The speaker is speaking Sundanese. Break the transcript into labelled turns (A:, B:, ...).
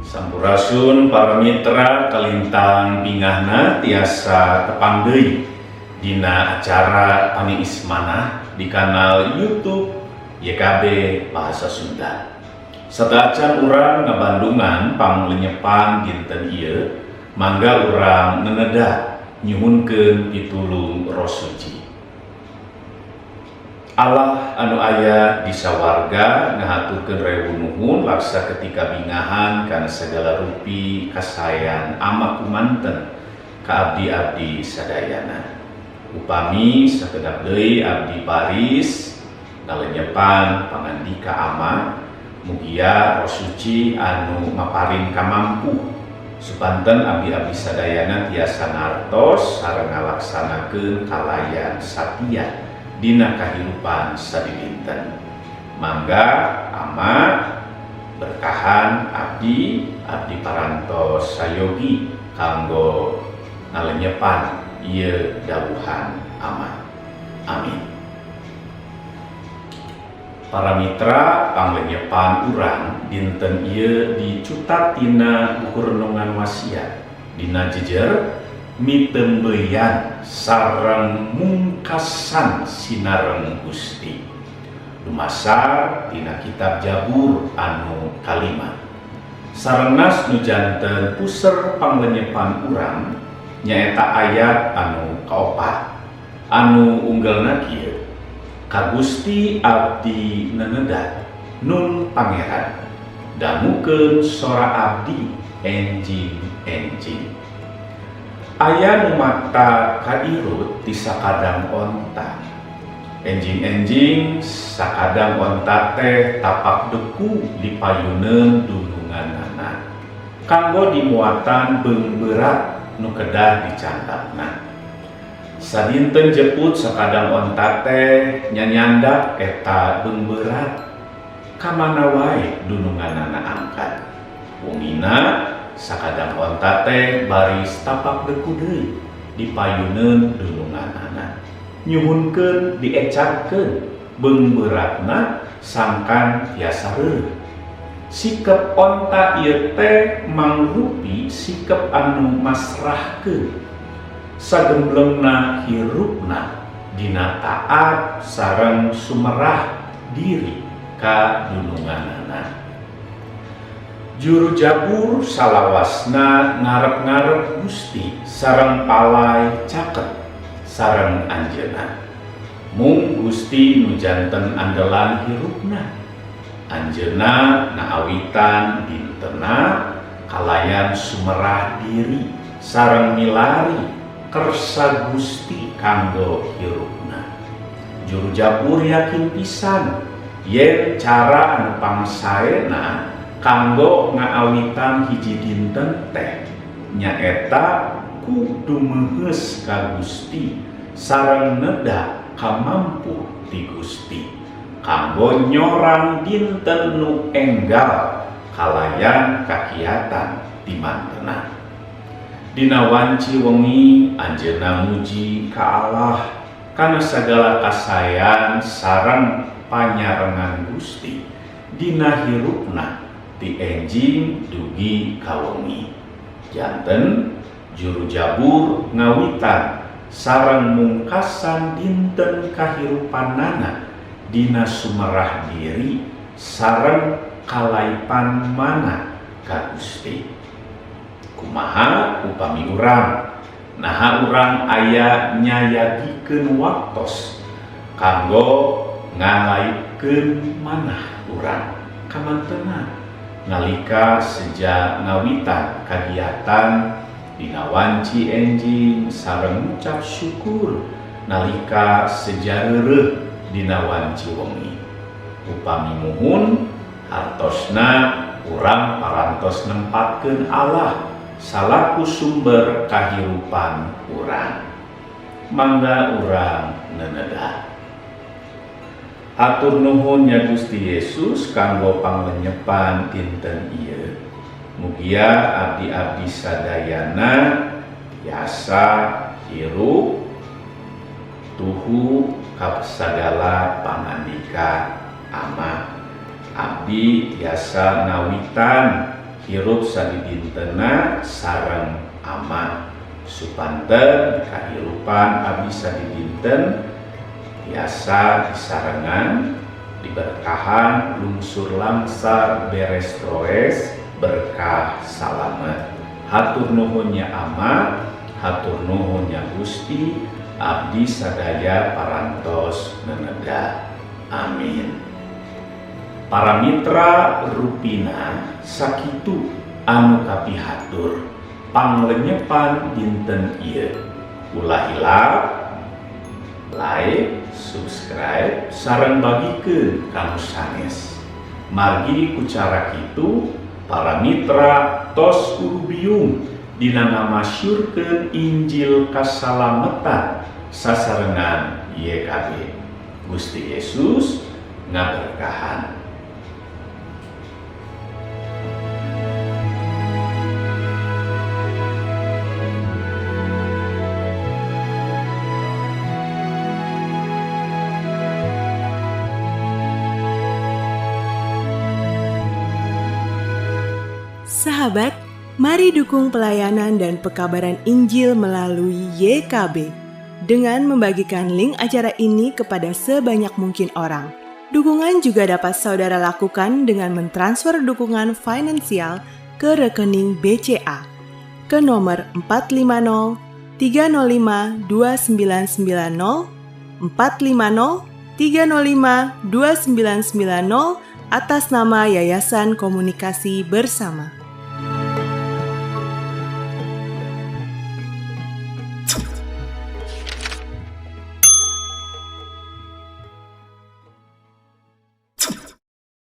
A: Sampurasun para mitra, kalintang bingahna tiasa tepang deui dina acara Paniis Manah di kanal YouTube YKB Bahasa Sunda. Sateuacan urang ngabandungan panglenyepan dinten ieu, mangga urang nenedah nyuhunkeun pitulung Roh Suci. Allah anu aya di sawarga, ngahaturkeun rewu nuhun laksa ketika bingahan kana segala rupi kasaean Ama kumanten ka abdi-abdi sadayana. Upami sakedap deui abdi baris ngalenyepan pangandika Ama, mugia Roh Suci anu maparin kamampuh supanten abdi-abdi sadayana tiasa ngartos sareng ngalaksanakeun kalayan satia dina kahirupan sadidinten. Mangga Ama berkahan abdi, abdi parantos sayogi kanggo ngalenyepan ieu dawuhan Ama. Amin. Para mitra, panglenyepan urang dinten ieu dicutat tina buku renungan wasiat dina jejer "Mitembeyan sareng mungkasan sinareng Gusti", dumasar tina kitab Jabur anu kalima. Sareng nas nu janten puser panglenyepan urang nyaeta ayat anu kaopat anu unggelna kieu: "Ka Gusti abdi nenedah, Nun Pangeran, dangukeun sora abdi enjing-enjing." Aya nu mata kairut ti sakadang onta. Enjing-enjing sakadang onta teh tapak deku dipayuneun dununganana kanggo dimuatan beungberat nu kedah dicandakna. Sadinten jeput sakadang onta teh nyanyandak eta beungberat ka mana wae dununganana angkat. Wengina sakadang onta teh baris tapak deku deui dipayuneun dununganana, nyuhunkeun diecatkeun beungberatna sangkan tiasa reureuh. Sikep onta ieu teh mangrupi sikep anu masrahkeun sagemblengna hirupna dina taat sareng sumerah diri ka dununganana. Juru Jabur salawasna ngarep-ngarep Gusti sareng palay caket sareng Anjeunna. Mung Gusti nu janten andelan hirupna. Anjeunna ngaawitan dintena kalayan sumerah diri sareng milari kersa Gusti kanggo hirupna. Juru Jabur yakin pisan yen cara anu pangsaena kanggo ngaawitan hiji dinten teh nyaeta ku dumeheus ka Gusti sareng neda kamampuh ti Gusti kanggo nyorang dinten nu enggal kalayan kakiatan di mantena. Dina wanci wengi anjeunna muji ka Allah kana sagala kasaean sareng panyarengan Gusti dina hirupna ti enjing dugi ka wengi. Janten juru Jabur ngawitan sareng mungkasan dinten kahirupanana dina sumerah diri sareng kalaipan manah ka Gusti. Kumaha upami urang? Naha urang aya nyayagikeun waktos kanggo ngalaipkeun manah urang kamantena nalika seja ngawitan kagiatan dina wanci enjing sareng ngucap syukur nalika seja reureuh dina wanci wengi? Upami muhun, hartosna urang parantos nempatkeun Allah salaku sumber kahirupan urang. Mangga urang nenedah. Hatur nuhun ya Gusti Yesus kanggo panglenyepan dinten ieu. Mugia abdi-abdi sadayana tiasa hirup tuhu ka sagala pangandika Ama. Abdi tiasa ngawitan Hirup sadidintena sareng Ama, supanten kahirupan abdi sadidinten tiasa disarengan, diberkahan, lungsur langsar, beres roes, berkah salamet. Hatur nuhun nya Ama, hatur nuhun nya Gusti, abdi sadaya parantos neneda. Amin. Para mitra, rupina sakitu anu kapihatur panglenyepan dinten ieu. Ulah hilap like, subscribe, sareng bagikeun ka nu sanes. Margi ku cara kitu para mitra tos urubiung dina ngamasyurkeun Injil kasalametan sasarengan YKB. Gusti Yesus ngaberkahan.
B: Sahabat, mari dukung pelayanan dan pekabaran Injil melalui YKB dengan membagikan link acara ini kepada sebanyak mungkin orang. Dukungan juga dapat saudara lakukan dengan mentransfer dukungan finansial ke rekening BCA ke nomor 450 305 2990 450 305 2990 atas nama Yayasan Komunikasi Bersama.